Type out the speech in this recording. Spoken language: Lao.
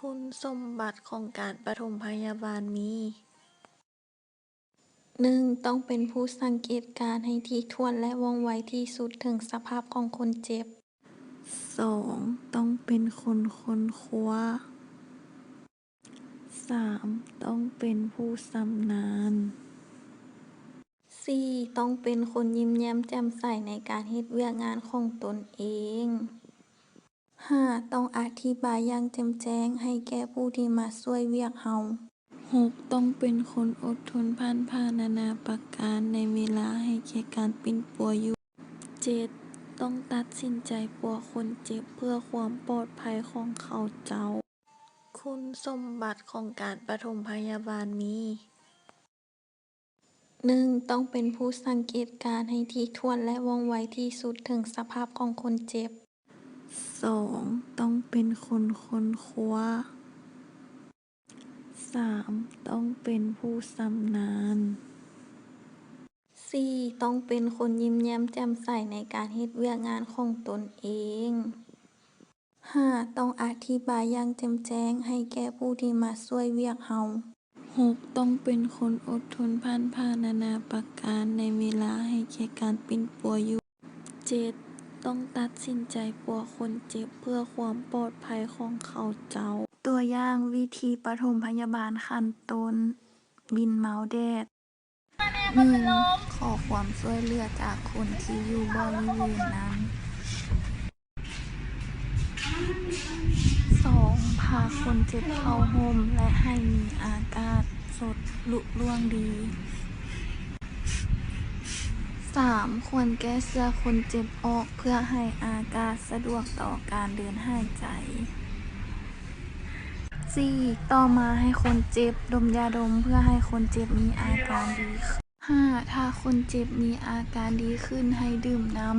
ຄຸນສົມບັດຂອງການປະຖົມພະຍາບານມີ: ໜຶ່ງ ຕ້ອງເປັນຜູ້ສັງເກດການໃຫ້ຖີ່ຖ້ວນ ແລະ ວ່ອງໄວທີ່ສຸດເຖິງສະພາບຂອງຄົນເຈັບ. ສອງ ຕ້ອງເປັນຄົນຄົ້ນຄວ້າ. ສາມ ຕ້ອງເປັນຜູ້ຊຳນານ. ສີ່ ຕ້ອງເປັນຄົນຍິ້ມແຍ້ມແຈ່ມໃສໃນການເຮັດວຽກງານຂອງຕົນເອງ. ຫ້າ ຕ້ອງອະທິບາຍຢ່າງແຈ່ມແຈ້ງໃຫ້ແກ່ຜູ້ທີ່ມາຊ່ວຍວຽກເຮົາ. ຫົກ ຕ້ອງເປັນຄົນອົດທົນຜ່ານຜ່ານານາປະການໃນເວລາໃຫ້ແກ່ການປິ່ນປົວຢູ່. ເຈັດ ຕ້ອງຕັດສິນໃຈປົວຄົນເຈັບເພື່ອຄວາມປອດໄພຂອງເຂົາເຈົ້າ. ຄຸນສົມບັດຂອງການປະຖົມພະຍາບານມີ: ໜຶ່ງ ຕ້ອງເປັນຜູ້ສັງເກດການໃຫ້ຖີ່ຖ້ວນ ແລະ ວ່ອງໄວທີ່ສຸດເຖິງສະພາບຂອງຄົນເຈັບ. ສອງ ຕ້ອງເປັນຄົນຄົ້ນຄວ້າ. ສາມ ຕ້ອງເປັນຜູ້ຊຳນານ. ສີ່ ຕ້ອງເປັນຄົນຍິ້ມແຍ້ມແຈ່ມໃສໃນການເຮັດວຽກງານຂອງຕົນເອງ. ຫ້າ ຕ້ອງອະທິບາຍຢ່າງແຈ່ມແຈ້ງໃຫ້ແກ່ຜູ້ທີ່ມາຊ່ວຍວຽກເຮົາ. ຫົກ ຕ້ອງເປັນຄົນອົດທົນຜ່ານຜ່ານານາປະການໃນເວລາໃຫ້ແກ່ການປິ່ນປົວຢູ່. ເຈັດ ຕ້ອງຕັດສິນໃຈປົວຄົນເຈັບເພື່ອຄວາມປອດໄພຂອງເຂົາເຈົ້າ. ຕົວຢ່າງວິທີປະຖົມພະຍາບານຂັ້ນຕົ້ນ ບິນເມົາແດດ. ໜຶ່ງ ຂໍຄວາມຊ່ວຍເຫຼືອຈາກຄົນທີ່ຢູ່ບໍລິເວນນັ້ນ. ສອງ ພາຄົນເຈັບເຂົ້າຮົ່ມ ແລະ ໃຫ້ມີອາກາດສົດລຸລ່ວງດີ. ສາມ ຄວນແກ້ເສື້ອຄົນເຈັບອອກເພື່ອໃຫ້ອາກາດສະດວກຕໍ່ການເດີນຫາຍໃຈ. ສີ່ ຕໍ່ມາໃຫ້ຄົນເຈັບດົມຢາດົມເພື່ອໃຫ້ຄົນເຈັບມີອາການດີຂຶ້ນ. ຫ້າ ຖ້າຄົນເຈັບມີອາການດີຂຶ້ນ ໃຫ້ດື່ມນ້ຳ